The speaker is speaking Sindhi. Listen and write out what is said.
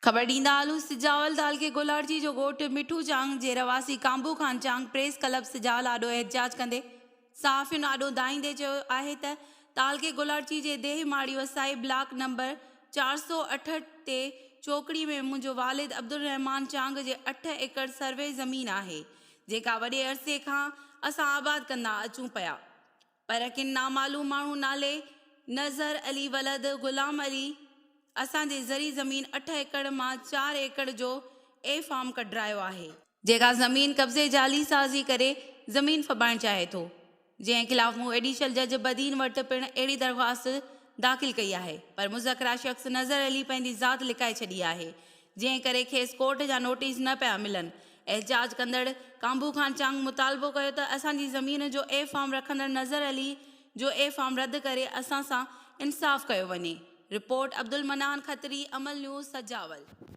خبر ڏيندا هلون سجاول تعلقي گولاڙچي جو ڳوٺ مٺو چانگ جي رهواسي ڪانڀو خان چانگ پريس ڪلب سجاول آڏو احتجاج ڪندي صحافين آڏو دانهيندي چيو آهي ته تعلقي گولاڙچي جي ديهه ماڙي وسائي بلاڪ نمبر 468 تي چوڪڙي ۾ منهنجو والد عبدالرحمان چانگ جي اٺ ايڪڙ سروي زمين آهي جيڪا وڏي عرصي کان اسان آباد ڪندا اچون پيا پر ڪن نامعلوم ماڻهو نالي نظر علي ولد غلام علي اسان جي زرعي زمين اٺ ايڪڙ مان چار ايڪڙ جو اي فارم ڪڍرايو آهي. جيڪا زمين قبضي جعلي سازي ڪري زمين ڦٻائڻ چاهي ٿو. جنهن خلاف مون ايڊيشل جج بدين وٽ پڻ اهڙي درخواست داخل ڪئي آهي پر مذڪره شخص نظر علي پنهنجي ذات لڪائي ڇڏي آهي جنهن ڪري کيس ڪورٽ جا نوٽيس نه پيا ملن. احتجاج ڪندڙ ڪانڀو خان چانگ مطالبو ڪيو ته اسان جي زمين جو اي فارم رکندڙ نظر علي جو اي فارم رد ڪري اسان سان انصاف ڪيو وڃي. رپورٽ، عبدالمنان کتري، عمل نيوز، سجاول.